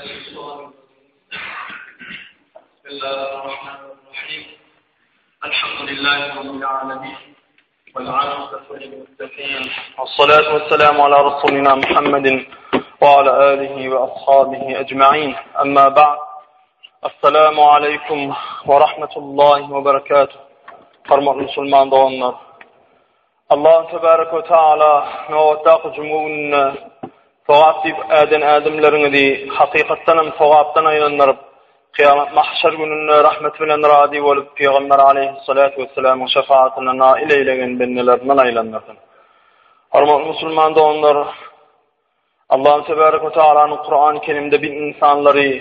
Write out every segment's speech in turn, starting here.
بسم الله الرحمن الرحيم الحمد لله رب العالمين والعاقبة للمتقين والصلاة والسلام على رسولنا محمد وعلى آله وأصحابه أجمعين أما بعد السلام عليكم ورحمة الله وبركاته Hormatly musulman doganlar, Allah tebarek we taala nobatdaky juma gününe sogap diýip äden ädimleriňizi hakykatdan hem sogapdan aýlandyryp, kyýamat mahşer gününde rahmeti bilen razy bolup, Pygamber aleýhissalatu wessalamyň şefaatyna nail eýlegen bendelerinden aýlandyrsyn. Hormatly musulman doganlar, Allah tebarek we taalanyň Kur'an-ı Kerimde bir insanlary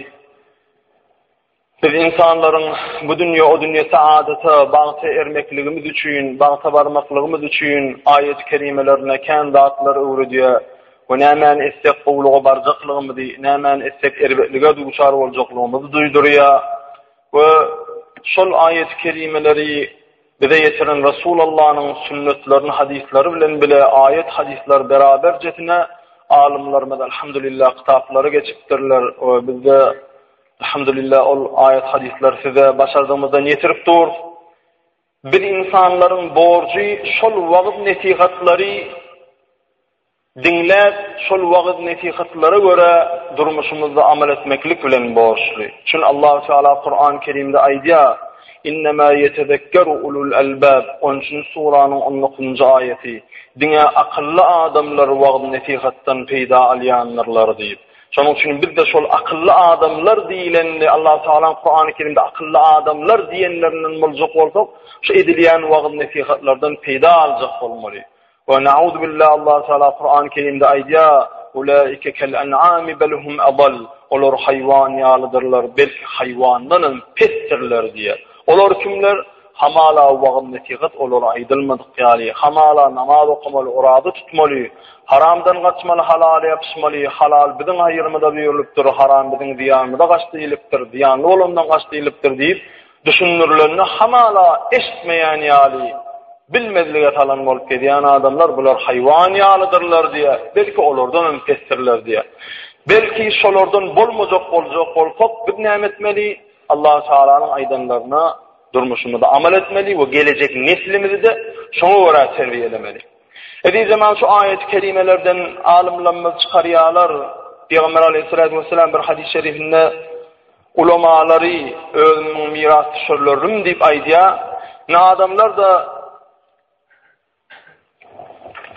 Biz ynsanlaryň bu dünýe, o dünýe saadata, bagta ermekligimiz üçin, bagta barmaklygymyz üçin aýat-y kerimelerinde kän zatlar öwredýär we nämäni etsek gowulyga barjaklygymyzy, nämäni etsek erbetlige duçar boljaklygymyzy duýdurýar we şol aýat-y kerimeleri bize ýetiren Resulallanyň sünnetlerini hadyslary bilen bile aýat hadyslar beraberjesine alymlarymyz alhamdulillah kitaplary geçipdirler we bizde Alhamdulillah ol aýat hadyslary size başardygymyzdan ýetirip durus. Biz ynsanlaryň borjy şol wagyz nesihatlary diňläp, şol wagyz nesihatlara görä durmuşymyzda amal etmeklik bilen borçly. Çün Allahu Teala Kur'an-ı Kerimde aýdýar: "Innema yetezekkeru ulul albab" 13-nji suranyň 19-njy aýaty. Diňe akylly adamlar wagyz nesihatdan peýda alýandyrlar diýip. Şonuň üçin biz-de şol akylly adamlar diýlenini, Allahu Tagalaň Kurany Kerimde akylly adamlar diýenlerinden boljak bolsak, şu edilýän wagyz-nesihatlardan peýda aljak bolmaly. We na'uzu billah Allahu Tagala Kurany Kerimde aýdýar, Ulaike kel en'ami bel hum adall. Olar haýwan ýalydyrlar, belki haýwandan hem pesdirler diýýär. Olar kimler? Hamala wagyz-nesihat olara aýdylmadyk ýaly, hamala namaz okamaly, oraza tutmaly, haramdan gaçmaly, halala ýapyşmaly, halal biziň haýrymyza buýrulypdyr, haram biziň zyýanymyza gaç diýlipdir, zyýanly bolandan gaç diýlipdir diýip düşündirilende hamala eşitmeýän ýaly, bilmezlige salan bolup gezýän adamlar bular haýwan ýalydyrlar diýýär, belki olardan hem pesdirler diýýär. Belki şolardan bolmajak boljak bolsak biz näme etmeli? Allahu Tealanyň aýdanlaryna durmuşymyzda amal etmeli we gelejek neslimizi-de şoňa görä terbiýelemeli. Eziz zeman şu aýat-y kerimelerden alymlarymyz çykarýarlar. Pygamber aleyhissalatu vesselam bir hadys-y şerifinde ulamalary özümiň mirasdüşerlerim diýip aýdýar. Ne adamlar-da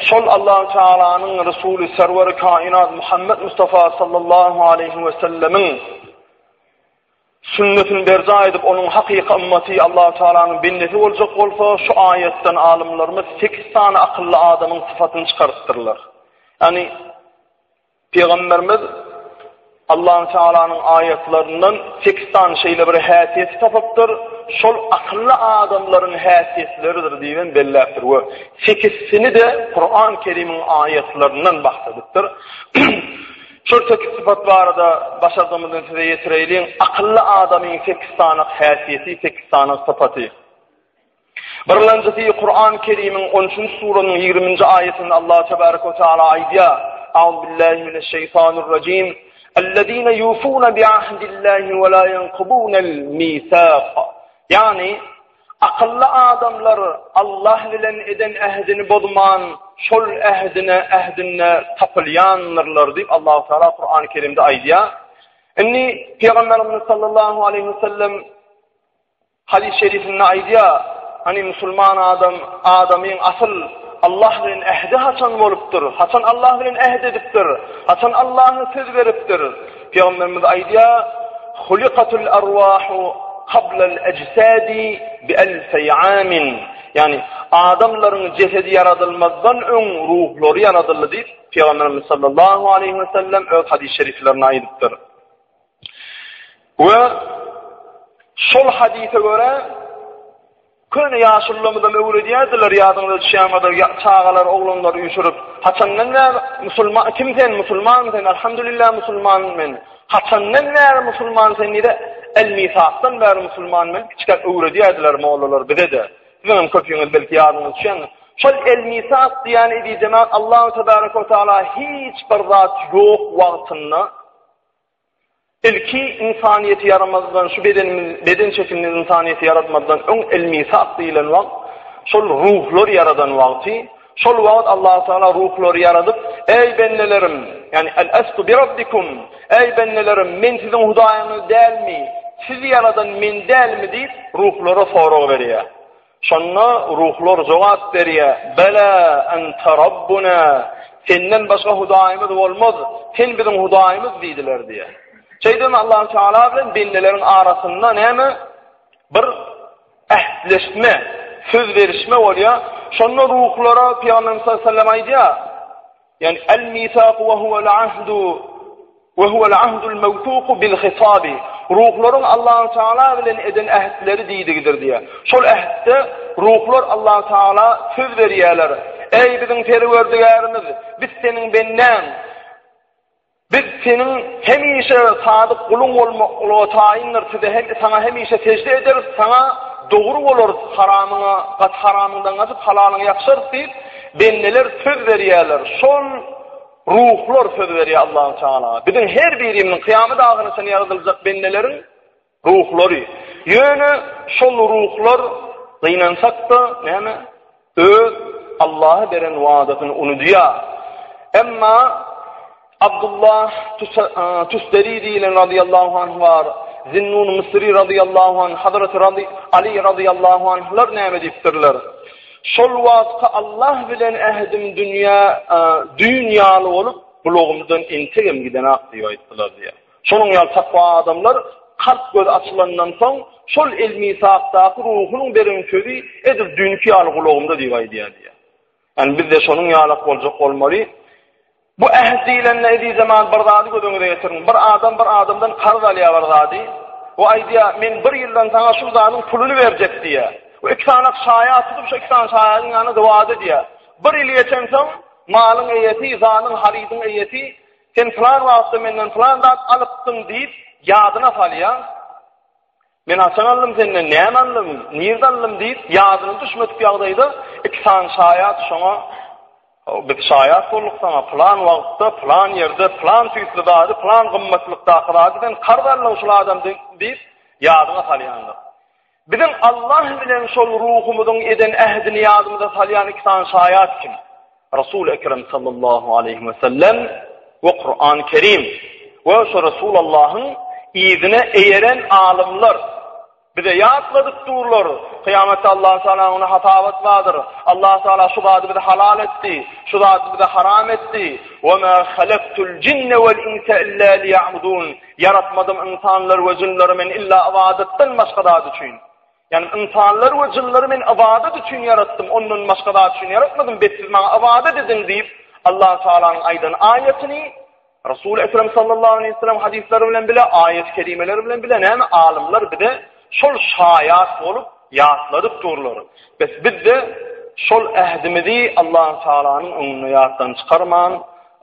Şol Allahu Tealanyň Resuly Serwer Kainat Muhammed Mustafa sallallahu aleyhi we sellemiň sünnetini berjaý edip, onuň hakyky ymmaty Allahu Tealanyň bendesi boljak bolsa, şu aýatdan alymlarymyz 8 sany akylly adamyň sypatyny çykarypdyrlar. Ýani Pygamberimiz Allahu Tealanyň aýatlaryndan sekiz sany şeýle bir häsiýeti tapypdyr, şol akylly adamlaryň häsiýetleridir diýibem belläpdir we sekizsini-de Kuran Kerimiň aýatlaryndan bahs edipdir. Şol sekiz sypat barada başardygymyzdan size ýetireýliň. Akylly adamyň sekiz sany häsiýeti, sekiz sany sypaty. Birlenjisi Kur'an Kerimiň 13-nji suranyň 20-nji aýatynda Allah tebarek we taala aýdýar: A'uzubillahi mineşşeýtanirrajim. Ellezine yufuna bi'ahdillahi we la yanqudunal misaq. Ýagny akylly adamlar Allah bilen eden ähdini bozman, şol ähdine ähdinde tapylýandyrlar diýip Allah Teala Kur'an-ı Kerimde aýdýar. Indi Pygamberimiz sallallahu aleyhi we sellem Hadys şerifinde aýdýar, Hany musulman adam, adamyň asyl Allah bilen ähdi haçan bolupdyr? Haçan Allah bilen ähd edipdir? Haçan Allaha söz beripdir? Pygamberimiz aýdýar, Hulikatul arwahu kablal ejsadi bi elfeý amin. Ýagny adamlaryň jesedi ýaradylmazdan öň ruhlary ýaradyldy diýip, Pygamberimiz sallallahu aleyhi we sellem öz hadys şeriflerinde aýdypdyr. We şol hadysa görä köne ýaşulularymyzam öwredýärdiler ýadyňyza düşýändir çagalar oglanlar üýşürip haçandan bäri musulman kim sen musulmanmy sen alhamdulillah musulman men haçandan bäri musulman sen diýde el misakdan bäri musulman men kiçikäk öwredýärdiler mollalar bize-de siziň hem köpüňiz belki ýadyňyza düşýändir şol el misak diýýän eziz jemagat Allahu tebaraka we taala hiç bir zat ýok wagtynda. Ilki ynsanyýeti ýaramazdan, şu bedenimiz, beden şekilinde ynsanyýeti ýaratmazdan öň El-Misak diýlen wagt, şol ruhlary ýaradan wagty, şol wagt Allahu Teala ruhlary ýaradyp, Eý bendelerim, ýagny El-Estu bi Rabbikum, Eý bendelerim, men siziň Hudaýyňyz dälmi? Sizi ýaradan men dälmi diýip, ruhlara sorag berýär. Şonda ruhlar jogap berýär, Bela, ente Rabbuna, senden başga Hudaýymyz bolmaz, sen biziň Hudaýymyz diýdiler diýýär. Şeýdip Allahu Teala bilen bendeleriň arasynda näme? Bir ähtleşme, söz berişme bolýar. Şonda ruhlara Pygamberimiz sallallahu aleyhi ve sellem aýdýar, Ýagny el-misaku we huwel ahdu we huwel ahdul mewsuku bil hitabi. Ruhlaryň Allahu Teala bilen eden ähtleri diýdigidir diýýär. Şol ähtde ruhlar Allahu Teala söz berýärler. Eý biziň Perwerdigärimiz, biz seniň bendäň. Biz seniň hemişe sadyk guluň bolmaklyga taýyndyr, size hem saňa hemişe sežde ederis, saňa dogry bolarys, haramyňa gaç haramyňdan gaçyp, halalyňa ýapyşarys diýip, bendeler söz berýärler. Şol ruhlar söz berýär Allahu Teala. Biziň her birimiziň kyýamat ahyryna çenli ýaradyljak bendeleriň Ruhlary. Ýöne şol ruhlar gynansak-da, näme? Öz Allaha beren wadasyny unudýar. Emma Abdullah Tusteri diýlen radiyallahu anh bar, Zinnun Mısri radiyallahu anh, Hazreti Radi, Ali radiyallahu anhlar näme diýipdirler? Şol wagtky Allah bilen ähdim dünýä düýn ýaly bolup, gulagymdan entegem gidenak diýip aýtdylar diýýär. Şonuň ýaly takwa adamlar kalp gözi açylandan soň, şol el-misakdaky ruhunyň beren sözi edil düýnki ýaly gulagymda diýip aýdýar diýýär. Ýani biz-de şonuň ýalak boljak bolmaly. Bu äht diýlende eziz jemagat bir zady göz öňüňize getiriň. Bir adam bir adamdan karz alýar bir zady. We aýdýar, men bir ýyldan saňa şu zadyň puluny berjek diýýär. We iki sany şaýat tutup, şu iki sany şaýadyň ýanynda wada edýär. Bir ýyl geçensoň, malyň eýesi, zadyň, harydyň eýesi Sen pylan wagtda menden pylan zat alypdyň diýip, ýadyna salýar. Men haçan aldym senden, näme aldym, nirde aldym diýip, ýadyna düşmedik ýagdaýda iki sany şaýat şoňa biz şaýat bolduk saňa pylan wagtda, pylan ýerde, pylan tüýsli zady, pylan gymmatlykdaky zady sen karz aldyň şul adamdan diýip, ýadyňa salýandyr. Biziň Allah bilen şol ruhumyzyň eden ähdini ýadymyza salýan iki sany şaýat kim? Resul Ekrem sallallahu aleyhi we sellem we Kur'an Kerim we şo Resul Allahyň yzyna eýeren alymlar bize ýatladyp durlar. Kyýamatda Allah Taala ona hasabat bardyr. Allah Taala şu zady bize halal etdi, şu zady bize haram etdi. Ve ma halaktul jinne vel insa illa liya'budun. Ýaratmadym ynsanlary we jynlary men illa ybadatdan başga zat üçin. Ýagny ynsanlary we jynlary men ybadat üçin ýaratdym, ondan başga zat üçin ýaratmadym, bes siz maňa ybadat ediň diýip, Allah Tagalanyň aýdan aýatyny Resul Ekrem sallallahu aleyhi ve sellem hadislary bilen bile, aýat-y kerimeleri bilen bile näme alymlar bize şol şaýat bolup ýatladyp durlar. Bes biz-de şol ähdimizi Allah Tagalanyň öňünde ýatdan çykarman,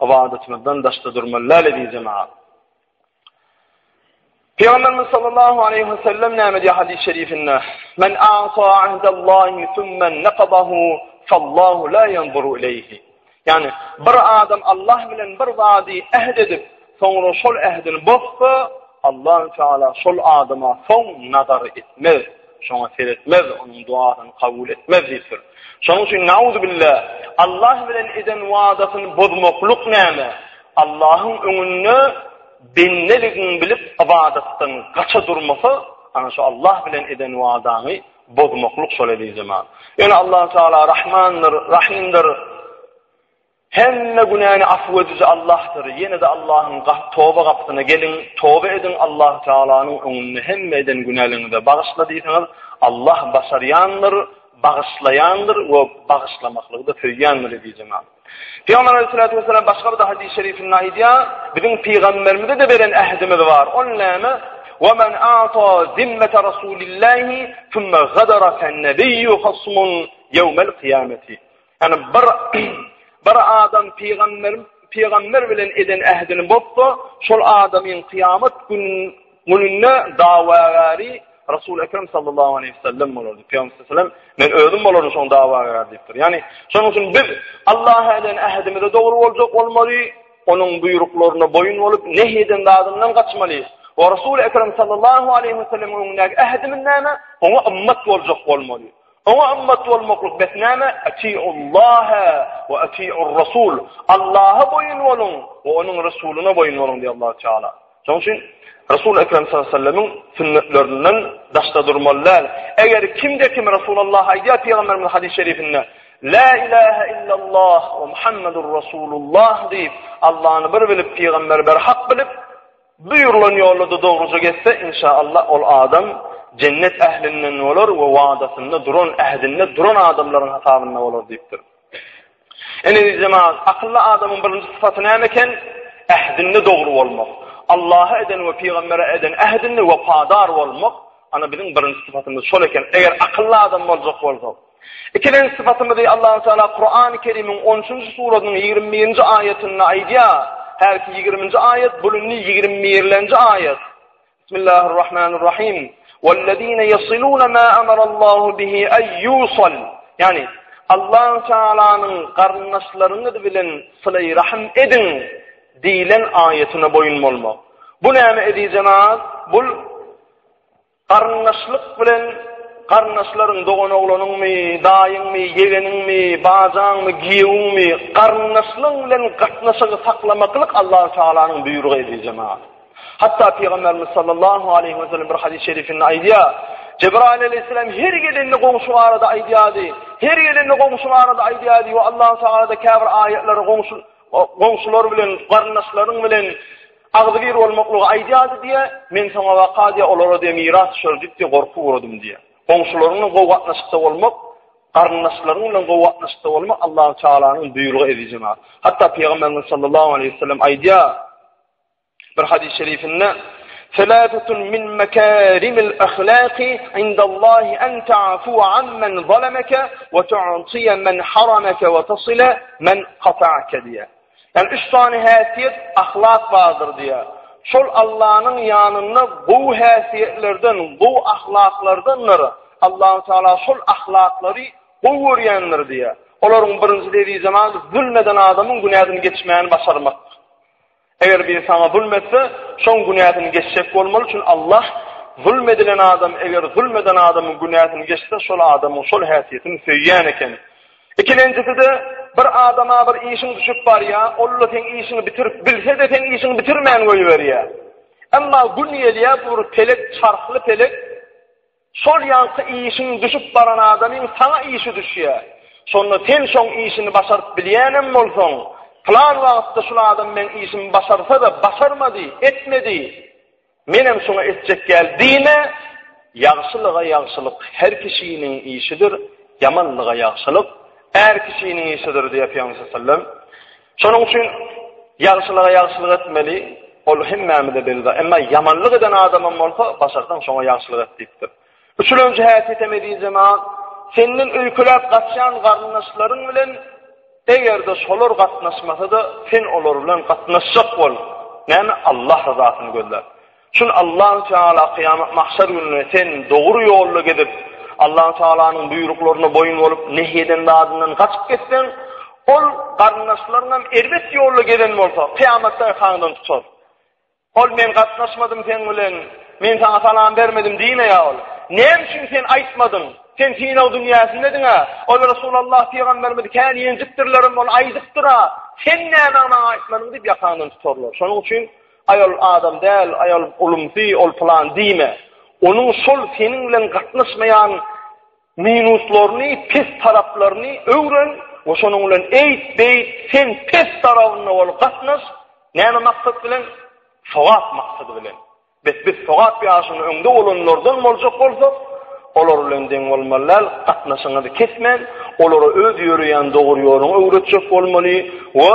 ybadatymyzdan daşda durmaly däl eziz jemagat. Pygamberimiz sallallahu aleyhi ve sellem näme diýýär hadis şerifinde? Men a'ta ahdallahi thumma naqadahu fallahu la yanzuru ilayhi. Ýani bir adam Allah bilen bir zady ähd edip, soňra şol ähdini bozsa, Allah Teala şol adama soň nazar etmez, şoňa seretmez, onuň duasyny kabul etmez diýipdir. Şonuň üçin nauzubillah Allah bilen eden wadasyny bozmaklyk näme? Allahyň öňünde bendeligiňi bilip ybadatdan gaça durmasa, ana şu Allah bilen eden wadaňy bozmaklyk şol eziz jemagat. Ýöne Allah Teala Rahmandyr, Rahimdir. Hemme günäni afw ediji Allahdyr. Ýene-de Allahyň toba gapysyna geliň, toba ediň Allah Tealanyň öňünde hemme eden günäleriňize bagyşla diýseňiz, Allah başarýandyr, bagyşlaýandyr we bagyşlamaklygy-da söýýändir eziz jemagat. Pygamber aleyhissalatu vesselam başga bir hadis şerifinde aýdýar, biziň pygamberimize-de beren ähdimiz bar. Ol näme? Ve men a'ta zimmete Rasulillahi thumma gadara fen-nebiyyu hasmun yevmel kıyameti. Ýani bir bir adam pygamber pygamber bilen eden ähdini bozsa, şol adamyň kyýamat gününde dawagäri Resul Ekrem sallallahu aleyhi ve sellem bolardy. Pygamber sallallahu men özüm bolaryn şoň dawagäri diýipdir. Ýani şonuň üçin biz Allaha eden ähdimize dogry boljak bolmaly, onuň buýruklaryna boýun bolup, nehy eden zadyndan gaçmaly. We Resul Ekrem sallallahu aleyhi ve sellemiň öňündäki ähdimiz näme? Oňa ymmat boljak bolmaly. Oňa ymmat bolmaklyk bes näme? Atiullaha we atiur rasul. Allaha boýun boluň we onuň Resulyna boýun boluň diýýär Allah Teala. Şonuň üçin Resul Ekrem sallallahu aleyhi ve sellemiň sünnetlerinden daşda durmaly däl. Eger kimde kim Resulullah aýdýar Pygamberimiz hadys şerifinde La ilahe illallah we Muhammedur Rasulullah diýip, Allahny bir bilip, pygamberi bir hak bilip, Buýrulan ýolda-da dogruja gezse, inşaallah ol adam jennet ählinden bolar we wadasynda duran, ähdinde duran adamlaryň hasabynda bolar diýipdir. Ene jemaat, akylly adamyň birinji sypaty näme eken? Ähdinde dogry bolmak. Allaha eden we pygambere eden ähdinde wepadar bolmak. Ana biziň birinji sypatymyz şol eken. Eger akylly adam boljak bolsak. Ikilenji sypatymyzy Allahu Teala Kurany Kerimiň 13-nji surasynyň 21-nji aýatynda aýdýar. Hälki 20-nji aýat, bul indi 21-lenji aýat. Bismillahirrahmanirrahim. Wellezine yasiluna ma amarallahu bihi ay yusal. Ýani Allahu Tealanyň garyndaşlaryňyz bilen sylaý rahym ediň diýlen aýatyna boýun bolmak. Bu näme eziz jemaat? Bul Garyndaşlyk bilen garyndaşlaryň, doganoglanyňmy, daýyňmy, ýegeniňmi, bajaňmy, giýewiňmi, garyndaşlygyň bilen gatnaşygy saklamaklyk Allahu Tealanyň buýrugy eziz jemaat. Hatda Pygamberimiz sallallahu aleýhi we sellem bir hadys şerifinde aýdýar, Jebraýyl aleýhissalam her gelende goňşy barada aýdýardy. Her gelende goňşy barada aýdýardy we Allahu Teala-da käbir aýatlary goňşy goňşular bilen, garyndaşlaryň bilen agzybir bolmaklygy aýdýardy diýýär. Men soňa waka diýýär, olara diýýär miras düşer diýip diýýär, gorky uradym diýýär. Goňşularyň bilen gowy gatnaşykda bolmak, garyndaşlaryň bilen gowy gatnaşykda bolmak Allahu Tealanyň buýrugy eziz jemaat. Hatda Pygamberimiz sallallahu aleýhi we sellem aýdýar, Bir hadys şerifinde Selâfetun min mekârimil ahlâki indallâhi en ta'fuve ammen zalemeke ve tu'tiye men harameke ve tasile men kata'ke diýýär. Ýani üç sany häsiýet ahlak bardyr diýýär. Şol Allanyň ýanynda gowy häsiýetlerden, gowy ahlaklardandyr. Allahu Teala şol ahlaklary gowy görýändir diýýär. Olaryň birinjisi eziz jemagat zulm eden adamyň günäsini geçmäni başarmak. Eger biri saňa zulm etse, şoň günäsini geçjek bolmaly, çünki Allah zulm edilen adam eger zulm eden adamyň günäsini geçse, şol adamyň şol häsiýetini söýýän eken. Ikilenjisi-de, bir adama bir işiň düşüp barýar, ol-da seň işiňi bitirip bilse-de, seň işiňi bitirmän goýberýär. Emma gün gelýär, bu bir pelek, çarhly pelek, Şol ýaňky işiň düşüp baran adamyň saňa işi düşýär. Şonda sen şoň işini başaryp bilýänem bolsaň, pylan wagtda şul adam meň işimi başarsa-da, başarmady, etmedi, menem şoňa etjek däl diýme, ýagşylyga ýagşylyk her kişiniň işidir, ýamanlyga ýagşylyk är kişiniň işidir diýýär Pygamber sallallahu aleyhi ve sellem. Şonuň üçin ýagşylyga ýagşylyk etmeli, ol hemmämize belli zat. Emma ýamanlyk eden adamam bolsa, başarsaň şoňa ýagşylyk et diýipdir. Üçülenji häsiýetem eziz jemagat, senden öýkeläp gaçýan garyndaşlaryň bilen eger-de şolar gatnaşmasa-da, sen olar bilen gatnaşjak bol. Näme? Allah ryzasyny gözläp. Şun Allahu Teala kyýamat mahşer gününe sen dogry ýolda gezip, Allahu Tealanyň buýruklaryna boýun bolup, nehy eden zadyndan gaçyp geçseň, ol garyndaşlaryňam erbet ýolda gezen bolsa, kyýamatda ýakaňdan tutar. Ol men gatnaşmadym seň bilen, men saňa salam bermedim diýmeýär ol. Näme üçin sen aýtmadyň? Sen synag dünýäsindediň-ä. Ol Resulallah pygamberimizi kän ýenjipdirlerem, ol aýdypdyr-a. Sen näme maňa aýtmadyň diýip ýakaňdan tutarlar. Şonuň üçin Aý ol adam däl, aý ol ulumsy, ol pylan diýme. Onuň şol seniň bilen gatnaşmaýan minuslaryny, pes taraplaryny öwren we şonuň bilen eýt, beýt, sen pes tarabynda bol, gatnaş. Näme maksat bilen? Sogap maksady bilen. Bes biz sogap ýaşyny öňde bolanlardan boljak bolsak, olar bilen deň bolmaly däl, gatnaşygyňyzy kesmän, olara öz ýöreýän dogry ýoluňy öwretjek bolmaly we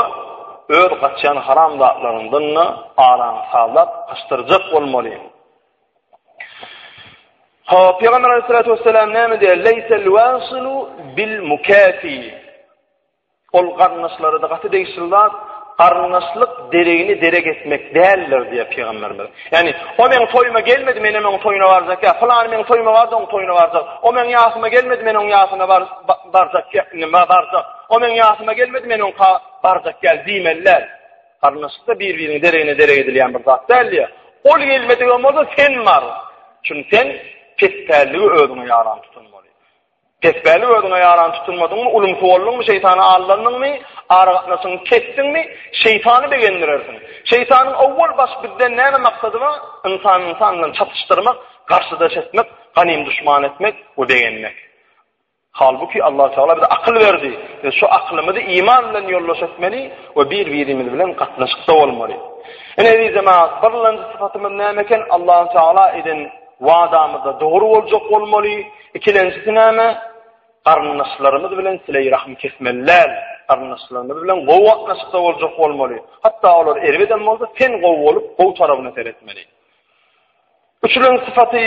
öz gaçýan haram zatlaryňdan-da araňy sazlap gaçdyrjak bolmaly. Hop, Pygamber aleyhissalatu vesselam näme diýýär? Leýsel wasilu bil mukafi. Ol garyndaşlara-da gaty degişli zat, garyndaşlyk deregini derek etmek däldir diýýär pygamberimiz. Ýagny, o meň toýuma gelmedi, men hem oň toýuna barjak ýa, pylany meň toýuma bardy, oň toýuna barjak. O meň ýasyma gelmedi, men oň ýasyna barjak, barjak. O meň ýasyma gelmedi, men oňka barjak gel diýmeli däl. Garyndaşlykda bir-biriniň deregine derek edilýän bir zat däl diýýär. Ol gelmedigem bolsa sen bar. Çünki sen pespälligi özüňe ýaran tutunmaly. Pespälligi özüňe ýaran tutunmadyňmy, ulumsy bolduňmy, şeýtana aldandyňmy, aragatnaşygyňy kesdiňmi, şeýtany begendirersiň. Şeýtanyň owwal baş bizden näme maksady bar? Ynsany ynsan bilen çatyşdyrmak, garşydaş etmek, ganym duşman etmek we begenmek. Halbuki Allah Teala bize akyl berdi. Biz şu akylymyzy iman bilen ýoldaş etmeli we bir-birimiz bilen gatnaşykda bolmaly. Ine eziz jemaat, birlenji sypatymyz näme eken? Allah Teala eden wadamyzda dogry boljak bolmaly. Ikilenjisi näme? Garyndaşlarymyz bilen sileý rahym kesmeli däl. Garyndaşlarymyz bilen gowy gatnaşykda boljak bolmaly. Hatda olar erbedem bolsa, sen gowy bolup, gowy tarabyna seretmeli. Üçülenji sypaty,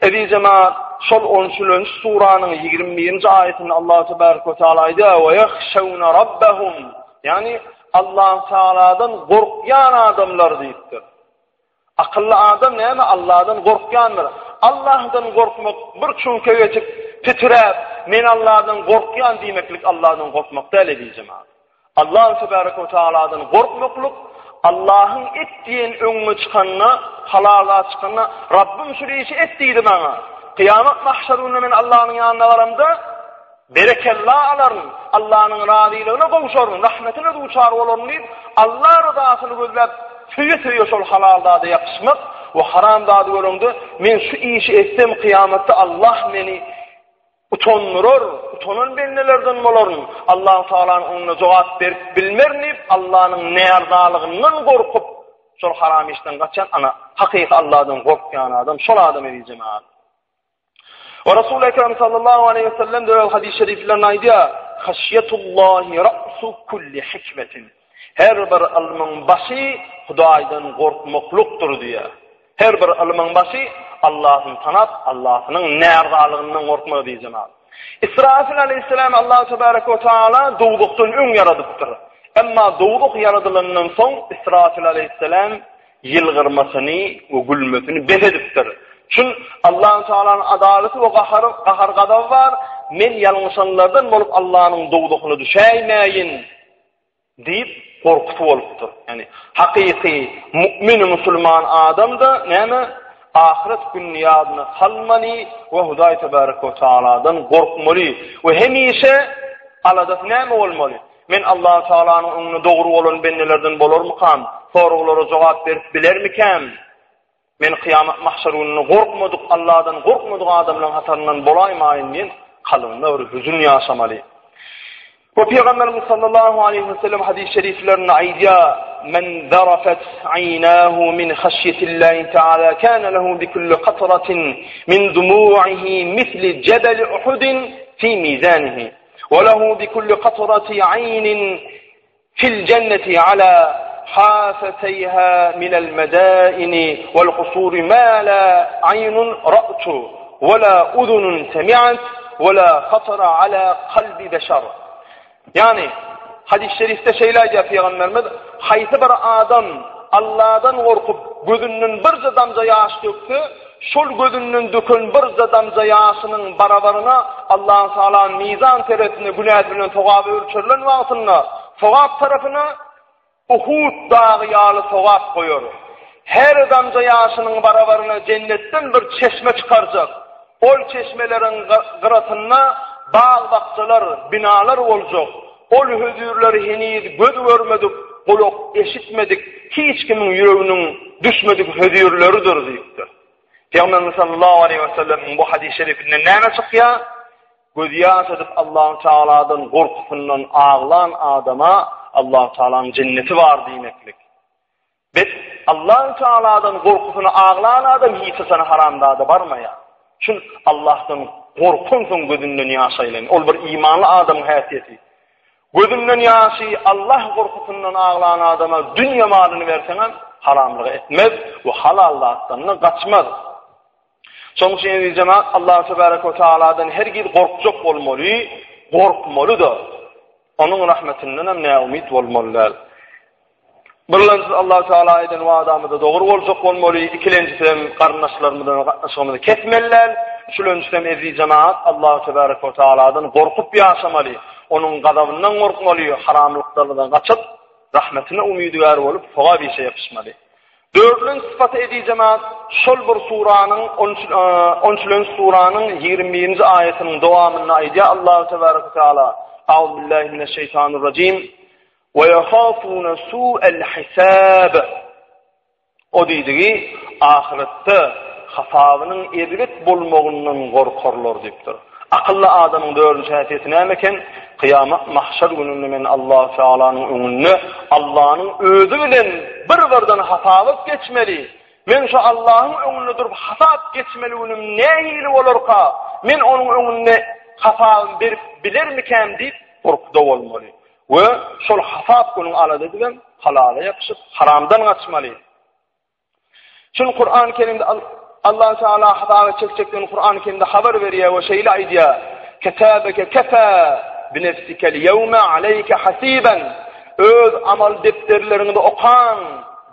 eziz jemaat, şol on üçülenji suranyň 21-nji aýatynda Allah tebarek we taala aýdýar: "Ve yahşawna rabbahum" Ýagny Allah Taaladan gorkýan adamlar diýipdir. Akylly adam näme Allahdan gorkýandyr. Allahdan gorkmak bir çüňke geçip, titräp, men Allahdan gorkýan diýmeklik Allahdan gorkmak däl eziz jemaat. Allahu tebareke we taaladan gorkmaklyk, Allahyň et diýen öňüňe çykanda, halal zat çykanda, Rabbym şu işi et diýdi maňa. Kyýamat mahşer gününe men Allahnyň ýanyna baramda, berekella alaryn, Allahnyň razylygyna gowşaryn, rahmetine duçar bolaryn diýip, Allah ryzasyny gözläp, söýe-söýe şol halal zada ýapyşmak we haram zady göreňde, men şu işi etsem kyýamatda Allah meni Utandyrar, utanan bendelerden bolaryn, Allahu Tagalanyň öňünde jogap berip bilmerin diýip, Allanyň närzalygyndan gorkup, şol haram işden gaçan, ana, hakyky Alladan gorkýan adam şol adam eziz jemagat. We Rasul Ekrem sallallahu aleyhi ve sellem de öz hadis-i şeriflerinde aýdýar, Haşýetullahi ra'su kulli hikmetin. Her bir ylmyň başy Hudaýdan gorkmaklykdyr diýýär. Her bir ylmyň başy Allahyny tanap, Allahynyň närzalygyndan gorkmak diýdi jemagat. Israfil aleyhisselam Allah tebarek we taala dowzahdan öň ýaradypdyr. Emma dowzah ýaradylandan soň Israfil aleyhisselam ýylgyrmasyny we gülmesini bes edipdir. Çün Allahu Taalanyň adalaty we gahary, gahar gazaby bar. Men ýalňyşanlardan bolup Allahnyň dowzahyna düşäýmäýin. Diýip, gorkusy bolupdyr. Ýagny, hakyky mu'min musulman adam-da näme? Ahyret gününi ýadyna salmaly we Hudaý tebarek we taaladan gorkmaly we hemişe aladasy näme bolmaly? Men Allahu Taalanyň öňünde dogry bolan bendelerden bolarmykam? Soraglara jogap berip bilermikäm? Men kyýamat mahşar gününde gorkmadyk, Allahdan gorkmadyk adamlaryň hataryndan bolaýmaýyn diýen kalbynda bir hüzün ýaşamaly. We Pygamberimiz sallallahu aleyhi ve sellem hadis-i şeriflerinde aýdýar, Men zarafat aynahu min haşyetillahi taala kana lehu bi kulli qatratin min dumu'ihi misli jebel Uhud fi mizanihi we lehu bi kulli qatrati aynin Fil jenneti ala hafeteyha minel medaini vel kusuri ma la aynun ra'tu ve la uzunun semi'at ve la hatara ala kalbi beşer. Ýagny, hadys şerifde şeýle aýdýar pygamberimiz, haýsy bir adam Allahdan gorkup gözünden birje damja ýaş dökse, Şol gözünden döken birje damja ýaşynyň barabaryna Allahu Taala mizan terezisinde günäsi bilen sogaby ölçerilen wagtynda sogap tarapyna Uhud dagy ýaly sogap goýar. Her damja ýaşynyň barabaryna jennetden bir çeşme çykarjak. Ol çeşmeleriň gyrasynda bag-bakjalar, binalar boljak. Ol hözirleri heniz göz görmedik, gulak eşitmedik, hiç kimiň ýüreginiň düşmedik hözirleridir diýipdir. Pygamberimiz sallallahu aleýhi we sellemiň bu hadys şerifinden näme çykýar? Gözýaş edip Allahu Taaladan gorkusyndan aglan adama Allahu Taalanyň jenneti bar diýmeklik. Bet Allahu Teala'dan gorkusyna aglan adam hiç haçan haram zada barmaýar. Çün Allahdan gorkansoň gözünden ýaş aýlan. Ol bir imanly adamyň häsiýeti. Gözünden ýaşy Allah gorkusyndan aglan adama dünýe malyny berseňem haramlygy etmez we halal zatdan-da gaçmaz. Şonuň üçin eziz jemaat Allah tebarek we taaladan hergiz gorkjak bolmaly, gorkmaly-da. Onuň rahmetinden hem näumyt bolmaly däl. Birlenjisi Allah Teala eden wadamyzda dogry boljak bolmaly, ikilenjisi hem garyndaşlarymyz bilen gatnaşygymyzy kesmeli däl, üçülenjisi hem eziz jemaat Allah tebarek we taaladan gorkup ýaşamaly, onuň gazabyndan gorkmaly, haramlyklardan gaçyp, rahmetine umydygär bolup, sogap işe ýapyşmaly. Dördünji sypaty eziz jemaat, şol bir suranyň on üçünji suranyň 21-nji aýatynyň dowamynda aýdýar Allahu tebaraka taala Auzu billahi mineşşeýtanirrajim we ýahafuna su'el hisab O diýdigi ahyretde hasabynyň erbet bolmagyndan gorkarlar diýipdir. Akylly adamyň dördünji häsiýeti näme eken? Kyýamat mahşer gününde men Allahu Tealanyň öňünde Allanyň özi bilen bir-birden hasabat geçmeli. Men şu Allahyň öňünde durup hasap geçmeli günüm nähili bolarka? Men onuň öňünde hasabymy berip bilermikäm diýip gorkuda bolmaly. We şol hasap günüň alada edibem halala ýapyşyp, haramdan gaçmaly. Şuny Kur'an-ı Kerimde Allah Teala hasaba çekjekdigini Kur'an-ı Kerimde habar berýär we şeýle aýdýar: "Kitabeke kefa bi nefsikel ýewme aleyke hasiben." Öz amal depderleriňizi okaň,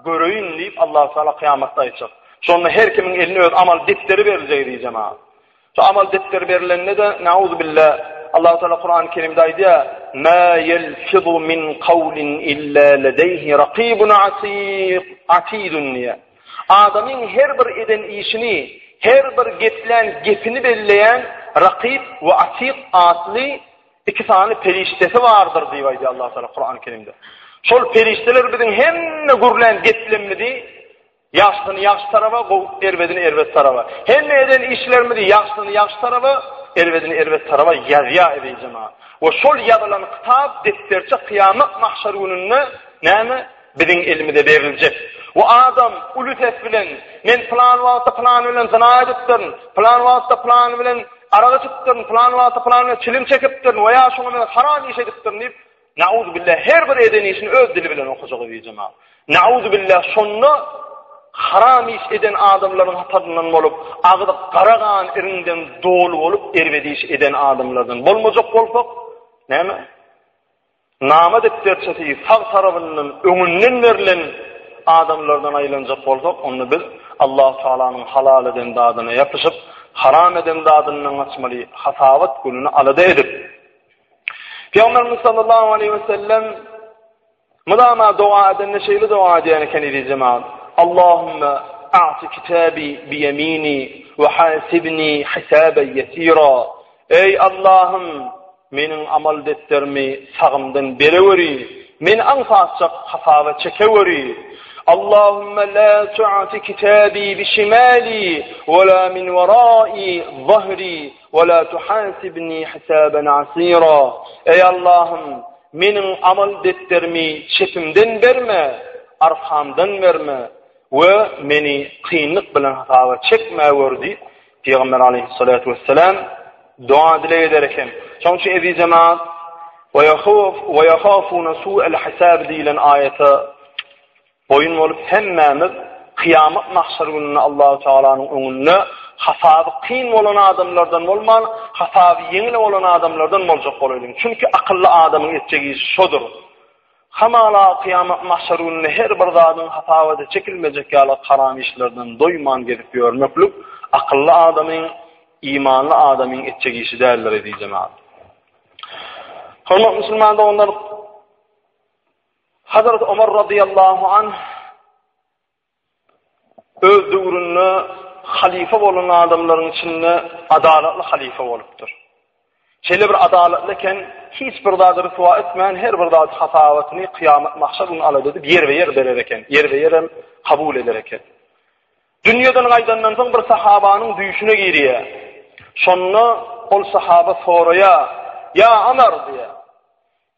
göreýin diýip Allah Teala kyýamatda aýtjak. Şonda her kimiň eline öz amal depderi beriljek diýip jemaat. Şu amal depderi berilende-de, nauzubilla, Allahu Teala Kur'an-ı Kerimde aýdýar: "Ma yelfizu min kawlin illa ledeyhi rakibun atidun" diýýär. Adamyň her bir eden işini, her bir geplän gepini belleýän Rakyp we Atid atly iki sany perişdesi bardyr diýip aýdýar Allahu Teala Kur'an-ı Kerimde. Şol perişdeler biziň hemme gürlän geplemimizi Ýagşysyny ýagşy taraba, gowy, erbedini erbet taraba. Hemme eden işlerimizi ýagşysyny ýagşy taraba, erbedini erbet taraba ýazýar eziz jemagat. We şol ýazylan kitap, depderçe kyýamat mahşar gününde näme? Biziň elimize beriljek. We adam uly ses bilen, men pylan wagtda pylan bilen zyna edipdirin, pylan wagtda pylan bilen arak içipdirin, pylan wagtda pylan bilen çilim çekipdirin we ýa şuňa meňzeş haram iş edipdirin diýip, Nauzubilla her bir eden işini öz dili bilen okajak eziz jemaat. Nauzubilla şonda haram iş eden adamlaryň hataryndan bolup, agzy gara gan iriňden doly bolup erbet iş eden adamlardan bolmajak bolsak, näme? Nama depderçesi sag tarabyndan öňünden berlen adamlardan aýlanjak bolsak, onda biz Allahu Taalanyň halal eden zadyna ýapyşyp, haram eden zadyndan gaçmaly, hasabat gününi alada edip, Pygamberimiz sallallahu aleyhi ve sellem mydama doga edende şeýle doga edýän eken eziz jemaat. Allahümme a'ti kitabi bi yemini we hasibni hisaben yesira. Ey Allahym, meniň amal depderimi sagymdan bereweri, meni aňsatjak hasaba çekeweri. Allahümme la tu'ti kitabi bi şimali we la min warai zahri Ve la tuhasibni hisaben asira. Eý Allahym, meniň amal depderimi çepimden berme, arkamdan berme we meni kynlyk bilen hasaba çekmäwer diýip, Pygamber aleyhissalatu vesselam dua dileg eder eken. Şonuň üçin eziz jemaat, we yahuf we yahafuna su'al hisab diýilen aýata Boýun bolup hemmämiz kyýamat mahşar gününde Allahu Tealanyň öňünde hasaby kyn bolan adamlardan bolman, hasaby ýeňil bolan adamlardan boljak bolaýlyň. Çünki akylly adamyň etjek işi şodur. Hamala kyýamat mahşar gününde her bir zadyň hasabada çekilmejek ýaly haram işlerden doýman gezip ýörmeklik akylly adamyň, imanly adamyň etjek işi däldir eziz jemagat. Hormatly musulman doganlar, Hazrat Omar radyýallahu anh öz döwründe halyfa bolan adamlaryň içinde adalatly halyfa bolupdyr. Şeýle bir adalatly eken, hiç bir zady ryswa etmän, her bir zady hasabatyny kyýamat mahşar günü alada edip ýerbe-ýer berer eken, ýerbe-ýer hem kabul eder eken. Dünýeden gaýdandan soň bir sahabanyň düýşüne girýär. Şonda ol sahaba soraýar, Ýa Omar diýýär.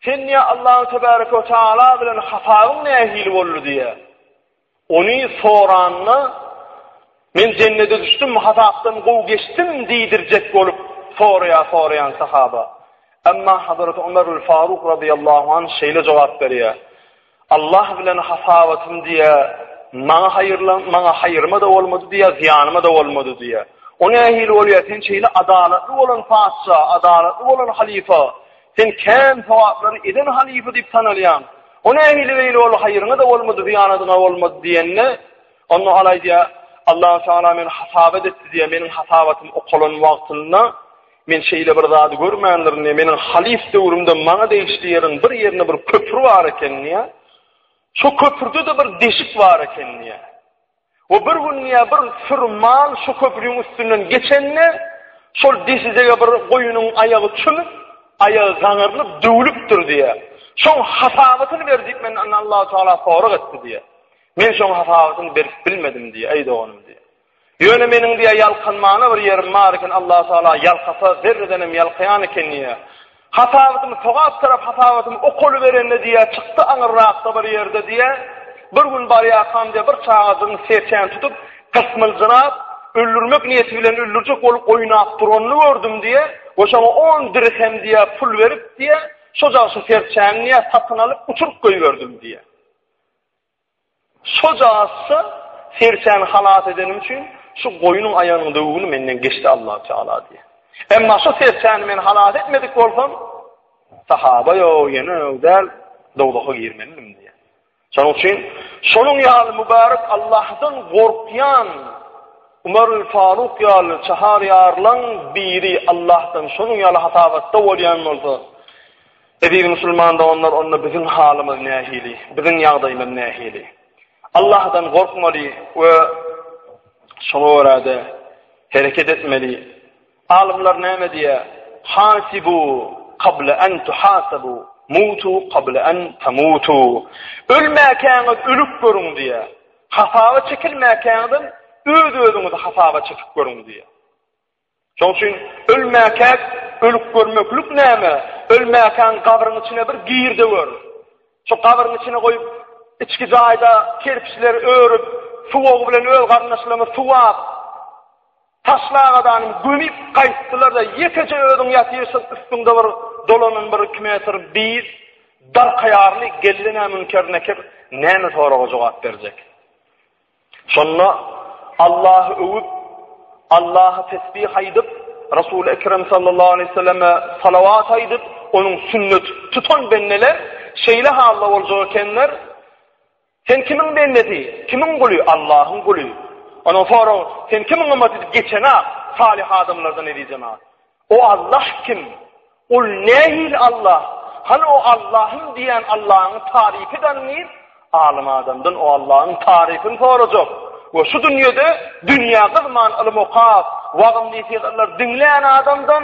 Sen diýýär, Allahu tebareke we taala bilen hasabyň nähili boldy diýýär. Ony soranda, men jennete düşdüm, hasapdan gowy geçdim diýdirjek bolup soraýar soraýan sahaba. Emma Hazreti Ömer el-Faruk radiyallahu anh şeýle jogap berýär. Allah bilen hasabatym diýýär, maňa haýyrlan, maňa haýryma-da bolmady diýýär, zyýanyma-da bolmady diýýär. O nähili bolýar? Sen şeýle adalatly bolan patyşa, adalatly bolan halyfa, Sen kän sogaplary eden halyfa diýip tanalýaň. O nähili beýle boldy, haýryňa-da bolmady, zyýanadyňa bolmady diýende, onda ol aýdýar, Allahu Teala meni hasabat etdi diýýär, meniň hasabatym okalan wagtynda men şeýle bir zady görmändirin diýýär, meniň halyf döwrümde maňa degişli ýeriň bir ýerinde bir köpri bar eken diýýär. Şo köprüde-de bir deşik bar eken diýýär. We bir gün diýýär, bir süri mal şu köprüň üstünden geçende, şol deşijege bir goýunyň aýagy çümüp, aýagy gaňyrlyp döwlüpdir diýýär. Şoň hasabatyny ber diýip menden Allahu Teala sorag etdi diýýär. Men şoň hasabatyny berip bilmedim diýýär, eý doganym diýýär. Ýöne meniň diýýär ýalkanmana bir ýerim bar eken, Allahu Teala ýalkasa zerredenem ýalkaýan eken diýýär. Hasabatym sogap tarap hasabatym okalyberende diýýär, çykdy aňyrrakda bir ýerde diýýär. Bir gün barýarkam diýýär, bir çagajygyň serçäni tutup, gysmyljyrap, öldürmek niýeti bilen öldürjek bolup oýnap duranyny gördüm diýýär. We şoňa on dirhem diýýär pul berip diýýär, şojag şu serçäni diýýär satyn alyp uçuryp goýberdim diýýär. Şojagazça serçäni halas edenim üçin şu goýnuň aýagynyň döwügini menden geçdi Allahu Teala diýýär. Emma şu serçäni men halas etmedik bolsam, sahaba ýok, ýene ýok däl, dowzaha girmelidim diýýär. Şonuň üçin şonuň ýaly mübarek Allahdan gorkýan Umarul Faruk ýaly çahar ýarlaň biri Allahdan şonuň ýaly hasabatda bolýan bolsa, Eziz musulman doganlar onda biziň halymyz nähili? Biziň ýagdaýymyz nähili? Allahdan gorkmaly we şoňa görä-de hereket etmeli. Alymlar näme diýýär? Hasibu qabla an tuhasabu, mutu qabla an tamutu. Ölmäkäňiz ölüp görüň diýýär. Hasaba çekilmäkäňizem öz-özüňizi hasaba çekip görüň diýýär. Şoň üçin ölmäkäk ölüp görmeklik näme? Ölmäkäň gabryň içine bir gir-de gör. Şo gabryň içine goýup, içki jaýda kerpiçleri örüp, suwagy bilen öz garyndaşlaryňy suwap, taşlagadanym gömüp gaýtdylar-da, ýekeje özüň ýatyrsyň, üstüňde bir dolanan bir iki metr biýz, darkaýarly geldi-nä Münker-Nekir, näme soraga jogap berjek? Şonda Allahy öwüp, Allaha tesbih aýdyp, Resul-i Ekrem sallallahu aleýhi we selleme salawat aýdyp, onuň sünnet tutan bendeler şeýle halda boljak ekenler, Sen kimiň bendesi? Kimiň guly? Allahyň guly. Onuň sorag, sen kimiň ymmaty diýip geçenak, salyh adamlardan eziz jemagat. O Allah kim? Ol nähili Allah? Hany o Allahym diýýän Allahyňy taryp eden diýip, alym adamdan o Allahyň tarypyny sorajak. We şu dünýede dünýä gyzman ylym okap, wagyz-nesihatlar diňlän adamdan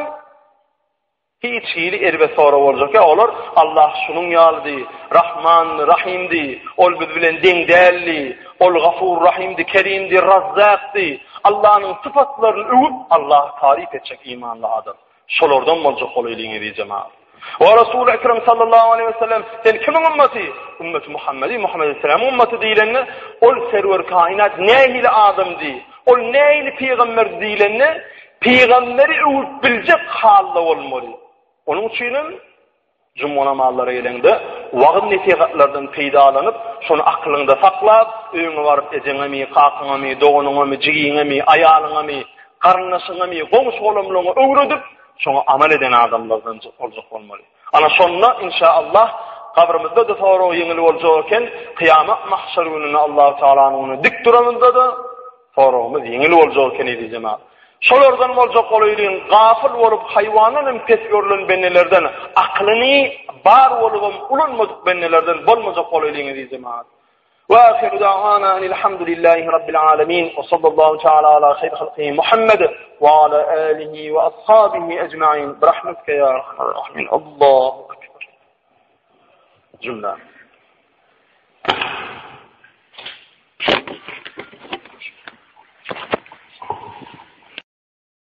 hiç hili erbet sorag boljak ýa olar Allah şunuň ýalydy, Rahmandy, Rahymdy, ol biz bilen deň däldi, ol Gafur Rahymdy, Kerimdi, Razzakdy. Allanyň sypatlaryny öwüp, Allahy taryp etjek imanly adam. Şolardan boljak bolaýlyň eziz jemagat. Wa Rasul Ekrem sallallahu aleyhi ve sellem sen kimiň ümmaty? Ümmeti Muhammedi, Muhammed aleyhisselamyň ümmaty diýilende, ol serwer kainat nähili adamdy? Ol nähili pygamber diýilende, pygamberi öwüp biljek halda bolmaly. Onuň üçin hem Juma namazlara geleňde wagyz-nesihatlardan peýdalanyp, şony akylyňda saklap, öýüňe baryp ejeňemi, kakaňamy, doganyňamy, jigiňemi, aýalyňamy, garyndaşyňamy, goňşy-golamlaryňa öwredip, şoňa amal eden adamlardan boljak bolmaly. Ana şonda, inşaallah, gabrymyzda-da sorag ýeňil boljak eken, kyýamat mahşar gününde Allahu Tealanyň öňünde dik duranymyzda-da Soragymyz ýeňil boljak eken eziz jemagat. Şolardan boljak bolaýlyň, gafyl bolup haýwandan hem pes görlen bendelerden, akylyny bar bolubam ulanmadyk bendelerden bolmajak bolaýlyň eziz jemagat. Wa ahiru da'wana enilhamdülillahi rabbil alamin we sallallahu taala ala hayr halqihi Muhammed we ala alihi we ashabihi ecmaîn. Bi rahmetike ya erhamer rahimin. Allahu ekber. Cümle.